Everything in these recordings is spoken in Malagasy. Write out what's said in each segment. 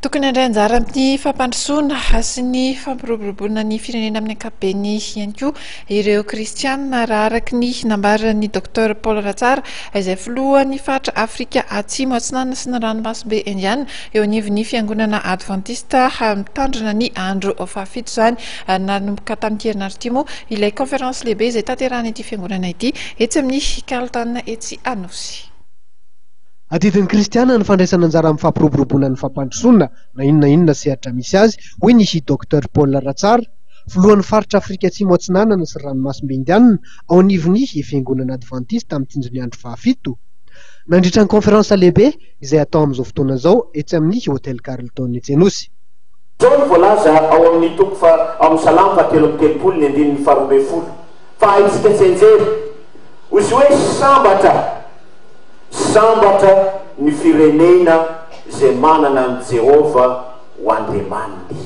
Tokony handray anjara amin'ny fampandrosoana sy ny fampiroboroboana ny firenena amin'ny ankapobeny ihany koa ireo kristianina raha araka ny nambaran'ny Docteur Paul Ratsara izay filohan'ny faritra Afrika Atsimo Atsinanana sy ny Ranomasimbe Indiana eo anivon'ny fiangonana Advantista mitandrina ny andro fahafito izany nanomboka tamin'ity herinandro ity moa ilay conférence lehibe izay tanterahan'ity fiangonana ity etsy amin'ny Carlton etsy Anosy. Adidin'ny kristiana ny fandraisana anjara amin'ny fampiroboroboana ny fampandrosoana na inona na inona sehatra misy azy, hoy ny Docteur Paul Ratsara, filohan'ny faritra Afrika Atsimo Atsinanana sy Ranomasimbe Indianina ao anivon'ny Fiangonana Advantista mitsinjo ny andro fahafito, nandritra ny konferansa lehibe izay atao amin'izao fotoana izao etsy amin'ny Hotel Carlton etsy Anosy. Izao no voalaza ao amin'ny toko faha, ao amin'ny Salamo fahatelo amby telopolo ny andininy faharoa ambin'ny folo, Fa haintsika tsianjery, hoy izy hoe, Sambatra, sambatra ny firenena izay manana an'i Jehovah ho Andriamaniny.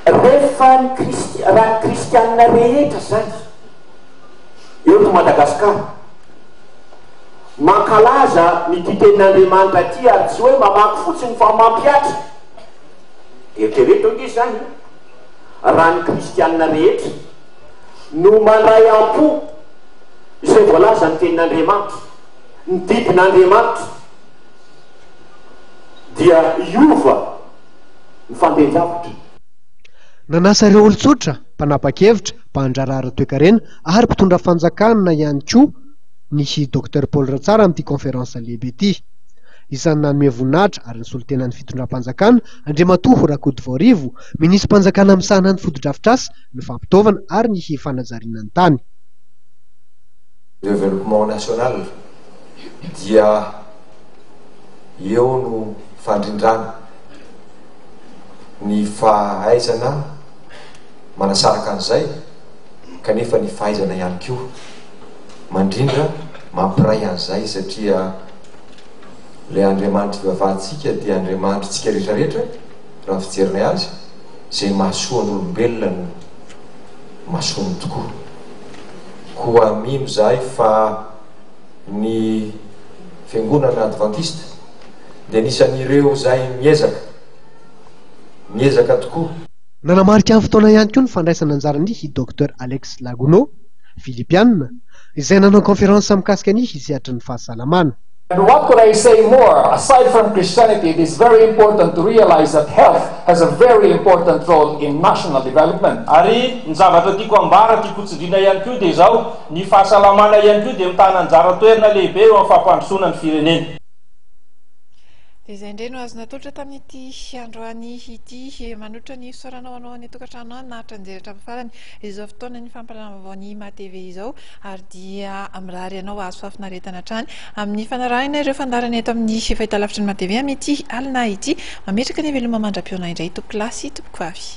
Rehefa ny Kristi, raha ny kristianina rehetra izany eto Madagasikara mankalaza ny ity tenin'Andriamanitra ity ary tsy hoe mamaky fotsiny fa mampihatra, eritrereto ange izany raha ny kristianina rehetra no mandray am-po izay voalazan'ny tenin'Andriamanitra, ny didin'Andriamanitra, dia hiova ny fandehan-javatra. Nanasa ireo olon-tsotra, mpanapa-kevitra, mpandraharaha ara-toekarena ary mpitondra fanjakana ihany koa ny Docteur Paul Ratsara amin'ity conférence lehibe ity. Isan'ny nanome voninahitra ary nisolo tena ny fitondram-panjakana Andriamatoa Rakotovaorivo, minisi-panjakana misahana ny fotodrafitrasa, ny fampitaovana ary ny fanajariana ny tany. Développement national dia eo no fandrindrana ny fahaizana manasaraka an'izay kanefa ny fahaizana ihany koa mandrindra mampiray an'izay satria ilay Andriamanitra ivavahantsika dia Andriamanitritsika rehetra rehetra raha ny fijerinay azy, izay mahasoa ny olombelona no mahasoa ny tokoa. Koa mino izahay fa ny Fiangonana Advantista dia anisan'ireo izay miezaka, miezaka tokoa. Nanamarika ny fotoana ihany koa ny fandraisana anjaran'i Docteur Alex Laguno, Filipiana, izay nanao conférence mikasika ny sehatry ny fahasalamana. And what could I say more? Aside from Christianity, it is very important to realize that health has a very important role in national development. Ary ny zavatra tiako ambara, tiako hotsindriana ihany koa dia izao, ny fahasalamana ihany koa dia mitana anjara toerana lehibe eo amin'ny fampandrosoana ny firenena. Dia izay indray no azo natolotra tamin'ity androany ity. Manolotra ny fisaorana ho anao any an-tokantrano any naharitra nijery hatramin'ny farany izao fotoanan'ny fampahalalam-baovao ny MATV izao ary dia mirary anao hahazo fahafinaretana hatrany amin'ny fanarahina ireo fandaharana eto amin'ny fahitalavitry ny MATV amin'ity alina ity. Mametraka ny veloma mandra-pihaona indray tompokolahy sy tompokovavy.